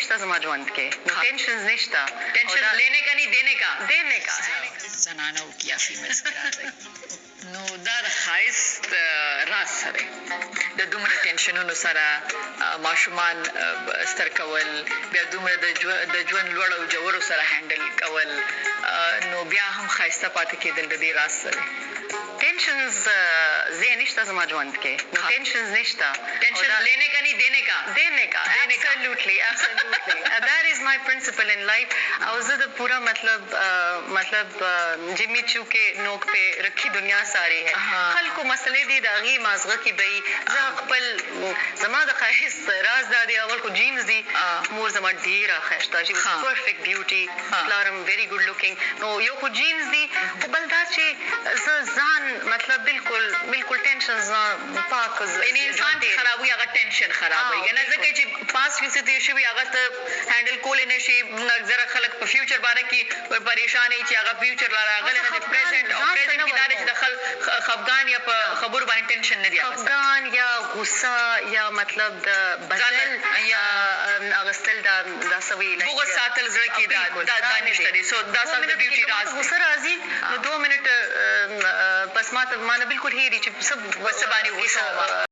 نشته زما ژوند کې، نو ټینشنز نشته. ټینشن لینے کا نہیں، دینے کا. دینے کا. زنانه کې یا فیمیلز کې راځي. نو دا د ښایست راز څه دی؟ د دومره ټینشنونو سره ماشومان ستر کول، بیا دومره د ژوند لوړ او ژورو سره handle کول، نو بیا هم ښایسته پاتې کېدل، د دې راز څه دی؟ ټینشنز زه نشته زما ژوند کې، نو ټینشنز نشته. ټینشن لینے کا نہیں، دینے کا. دینے کا، absolutely, absolutely. That is my principle in life. او زه د پورا مطلب جمی چو کې نوک په رکھی دنیا ساری ہے. خلکو مسلې دي، د هغې مازغه کې به زه خپل، زما د ښایست راز دا دی، اول خو جینز دي. مور زما ډیره ښایسته، she was perfect beauty، پلار هم very good looking. نو یو خو جینز دي، خو بل دا چې زه ځان مطلب بالکل بالکل ټینشن نه پاک. یعنی انسان چې خرابوي، هغه ټینشن خرابوي کنه، ځکه چې پاس کې څه تیر شوي، هغه ته handle کولی نه شي. موږ اکثره خلک په future باره کې پریشان یي چې هغه future لا راغلی نه، present او present کې دا چې د خلک خفګان یا په خبرو باندې ټینشن نه دی. خفګان یا غصه یا مطلب د بدل یا اغستل، دا سوي بغض ساتل زړه کې، دا نشته دی. سو دا څه د beauty راز؟ غصه راځي نو 2 منټ پس ما ته مانه بالکل هېری چې څه څه باندې غصه.